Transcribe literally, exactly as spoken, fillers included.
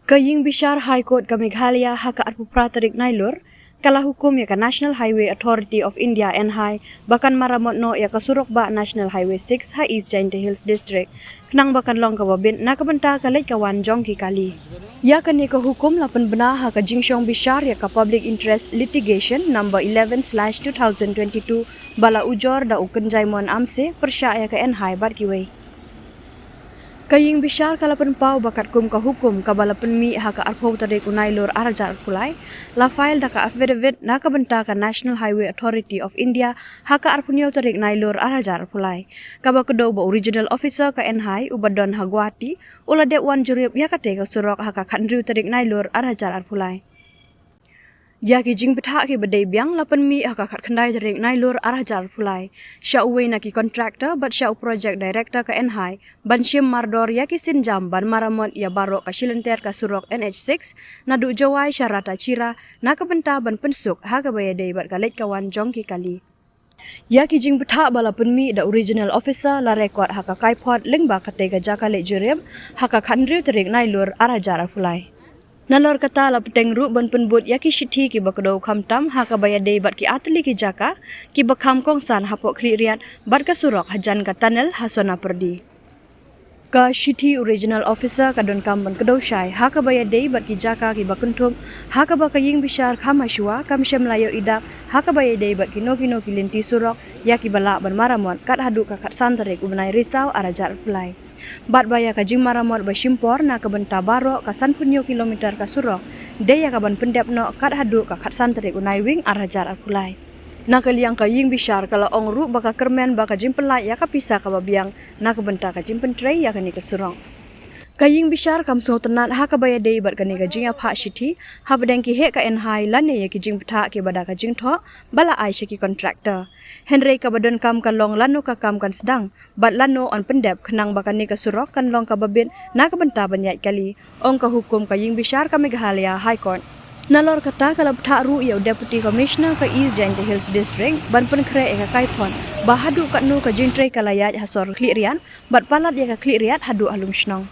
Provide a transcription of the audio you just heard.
Ka Ïing Bishar High Court ka Meghalaya ha ka arphew phra tarik Nailur ka la hukum ïa ka National Highway Authority of India, N H A I, ba kan maramot noh ïa ka surok bah National Highway six ha East Jaintia Hills District, khnang ba kan long kaba bit na ka bynta ka leit ka wan jong ki kali. Ïa kane ka hukum la pynbna ha ka jingshong bishar ïa ka Public Interest Litigation number eleven slash two thousand twenty-two ba la ujor da u Kynjaimon Amse pyrshah ïa ka N H A I bad kiwei. Ka Ïing Bishar ka la pynpaw ba katkum ka hukum kaba la pynmih ha ka arphew tarik u Nailur ar hajar arphew lai, la file da ka affidavit na ka bynta ka National Highway Authority of India ha ka arphew hynñiew tarik Nailur ar hajar arphew lai, kaba kdew ba u Regional Officer ka N H A I uba don ha Guwahati u la dep wan jurip ïa katei ka surok ha ka khathynriew tarik Nailur ar hajar arphew lai. Ïa ki jingbthah kiba dei biang la pynmih ha ka khatkhyndai tarik Nailur ar hajar arphew lai sha uwei na ki contractor bad sha u project director ka N H A I ban shim mardor ïa ki sienjam ban maramot ïa baroh ka shilynter ka surok N H six naduh Jowai sha Rattachira na ka bynta ban pynsuk ha kaba ïadei bad ka leit ka wan jong ki kali. Ïa ki jingbthah ba la pynmih da u Regional Officer la record ha ka kaiphod lyngba katei ka jaka leit jurip ha ka khathynriew tarik Nailur ar hajar arphew lai. Nalor kata la bteng ruh ban pynbud ïa ki shithi kiba kdew khamtam ha kaba ïadei bad ki artylli ki jaka kiba kham kongsan hapoh Khliehriat bad ka surok hajan ka tunnel ha Sonapyrdi. Ka shithi u Regional Officer ka donkam ban kdew shai ha kaba ïadei bad ki jaka kiba kynthup ha kaba ka Ïing Bishar kham hashwa kam shym la ïoh i dak ha kaba ïadei bad kino kino ki lynti surok ïa kiba lah ban maramot kat haduh ka khatsan tarik u bnai Risaw ar hajar arphew lai. Bad ba ïa ka jingmaramot ba shim por na ka bynta baroh ka sanphew hynñiew kilometer ka surok dei ïa kaban pyndep noh kat haduh ka khatsan tarik u Naiwieng ar hajar arphew lai. Na ka liang ka Ïing Bishar ka la ong ruh ba ka kyrmen ba ka jingpynlait ïa ka pisa kaba biang na ka bynta ka jingpyntrei ïa kane ka surok. Ka Ïing Bishar kam sngewtynnat ha kaba ïadei bad kane ka jingïaphah shithi hapdeng ki heh ka N H A I lane ïa ki jingbthah kiba da ka jingthoh ba la ai sha ki contractor. Hynrei kaba donkam ka long lano ka kam kan sdang bad lano yn pyndep khnang ba kane ka surok kan long kaba bit na ka bynta ban ïaid kali, ong ka hukum ka Ïing Bishar ka Meghalaya High Court. Nalor kata ka la bthah ruh ïa u Deputy Commissioner ka East Jaintia Hills District ban pynkhreh ïa ka kaiphod ba haduh katno ka jingtrei ka la ïaid ha sor Khliehriat bad palat ïa ka Khliehriat haduh ha Lumshnong.